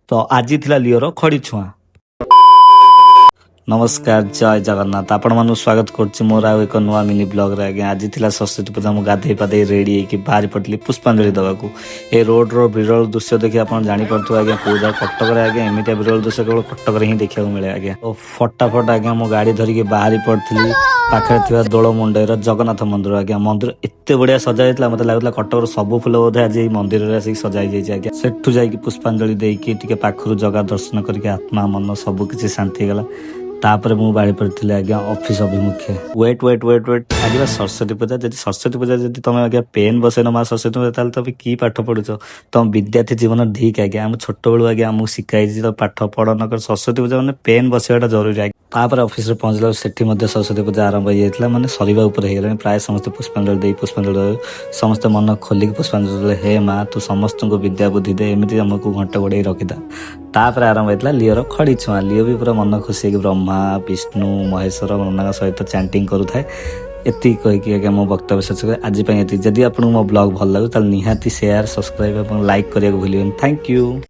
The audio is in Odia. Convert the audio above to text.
ତ ଆଜି ଥିଲା ଲିଓର ଖଡ଼ି ଛୁଆଁ। ନମସ୍କାର, ଜୟ ଜଗନ୍ନାଥ। ଆପଣମାନଙ୍କୁ ସ୍ୱାଗତ କରୁଛି ମୋର ଆଉ ଏକ ନୂଆ ମିନି ବ୍ଲଗରେ। ଆଜ୍ଞା, ଆଜି ଥିଲା ସରସ୍ୱତୀ ପୂଜା। ମୁଁ ଗାଧେଇ ପାଧେଇ ରେଡ଼ି ହେଇକି ବାହାରି ପଡ଼ିଲି ପୁଷ୍ପାଞ୍ଜଳି ଦେବାକୁ। ଏ ରୋଡ଼ର ବିରଳ ଦୃଶ୍ୟ ଦେଖି ଆପଣ ଜାଣିପାରୁଥିବେ ଆଜ୍ଞା, କୋଉ ଜାଗା। କଟକରେ ଆଜ୍ଞା, ଏମିତିଆ ବିରଳ ଦୃଶ୍ୟ କେବଳ କଟକରେ ହିଁ ଦେଖିବାକୁ ମିଳେ ଆଜ୍ଞା। ତ ଫଟାଫଟ ଆଜ୍ଞା, ମୁଁ ଗାଡ଼ି ଧରିକି ବାହାରି ପଡ଼ିଥିଲି ପାଖରେ ଥିବା ଦୋଳ ମୁଣ୍ଡେଇର ଜଗନ୍ନାଥ ମନ୍ଦିର। ଆଜ୍ଞା, ମନ୍ଦିର ଏତେ ବଢିଆ ସଜା ହେଇଥିଲା, ମତେ ଲାଗୁଥିଲା କଟକର ସବୁ ଫୁଲ ବୋଧେ ଆଜି ଏଇ ମନ୍ଦିରରେ ଆସିକି ସଜା ହେଇଯାଇଛି ଆଜ୍ଞା। ସେଠୁ ଯାଇକି ପୁଷ୍ପାଞ୍ଜଳି ଦେଇକି ଟିକେ ପାଖରୁ ଜଗା ଦର୍ଶନ କରିକି ଆତ୍ମା, ମନ ସବୁ କିଛି ଶାନ୍ତି ହେଇଗଲା। ତାପରେ ମୁଁ ବାହାରି ପଡ଼ିଥିଲି ଆଜ୍ଞା ଅଫିସ ଅଭିମୁଖେ। Wait, wait, wait, wait! ଆଜି ବା ସରସ୍ୱତୀ ପୂଜା। ଯଦି ସରସ୍ୱତୀ ପୂଜା ଯଦି ତମେ ଆଜ୍ଞା ପେନ୍ ବସେଇନ ମା ସରସ୍ୱତୀ ପୂଜା, ତାହେଲେ ତମେ କି ପାଠ ପଢୁଛ? ତମ ବିଦ୍ୟାର୍ଥୀ ଜୀବନ ଧିକ୍ ଆଜ୍ଞା। ଆମ ଛୋଟବେଳୁ ଆଜ୍ଞା ଆମକୁ ଶିଖା ହେଇଛି ତ ପାଠ ପଢ ନ କର, ସରସ୍ୱତୀ ପୂଜା ମାନେ ପେନ୍ ବସେଇବାଟା ଜରୁରୀ ଆଜ୍ଞା। ତାପରେ ଅଫିସରେ ପହଞ୍ଚିଲା ବେଳକୁ ସେଠି ମଧ୍ୟ ସରସ୍ୱତୀ ପୂଜା ଆରମ୍ଭ ହେଇଯାଇଥିଲା, ମାନେ ସରିବା ଉପରେ ହେଇଗଲାଣି ପ୍ରାୟ। ସମସ୍ତେ ପୁଷ୍ପାଞ୍ଜଳି ଦେଇ, ପୁଷ୍ପାଞ୍ଜଳି ଦେଇ ସମସ୍ତେ ମନ ଖୋଲିକି ପୁଷ୍ପାଞ୍ଜଳି ଦେଲେ, "ହେ ମା, ତୁ ସମସ୍ତଙ୍କୁ ବିଦ୍ୟା ବୁଦ୍ଧି ଦେ, ଏମିତି ଆମକୁ ଘଣ୍ଟ ଘୋଡ଼େଇ ରଖିଥା।" ତାପରେ ଆରମ୍ଭ ହେଇଥିଲା ଲିଓର ଖଡ଼ି ଛୁଆଁ। ଲିଓ ବି ପୁରା ମନ ଖୁସି ହେଇକି ବ୍ରହ୍ମା, ବିଷ୍ଣୁ, ମହେଶ୍ୱର ନନାଙ୍କ ସହିତ ଚାଣ୍ଟିଂ କରୁଥାଏ। ଏତିକି କହିକି ଆଜ୍ଞା ମୋ ବକ୍ତବ୍ୟ ଶେଷ କରେ। ଆଜି ପାଇଁ ଏତିକି। ଯଦି ଆପଣଙ୍କୁ ମୋ ବ୍ଲଗ ଭଲ ଲାଗୁଛି, ତାହେଲେ ନିହାତି ସେୟାର, ସବସ୍କ୍ରାଇବ ଏବଂ ଲାଇକ୍ କରିବାକୁ ଭୁଲିବେନି। Thank you.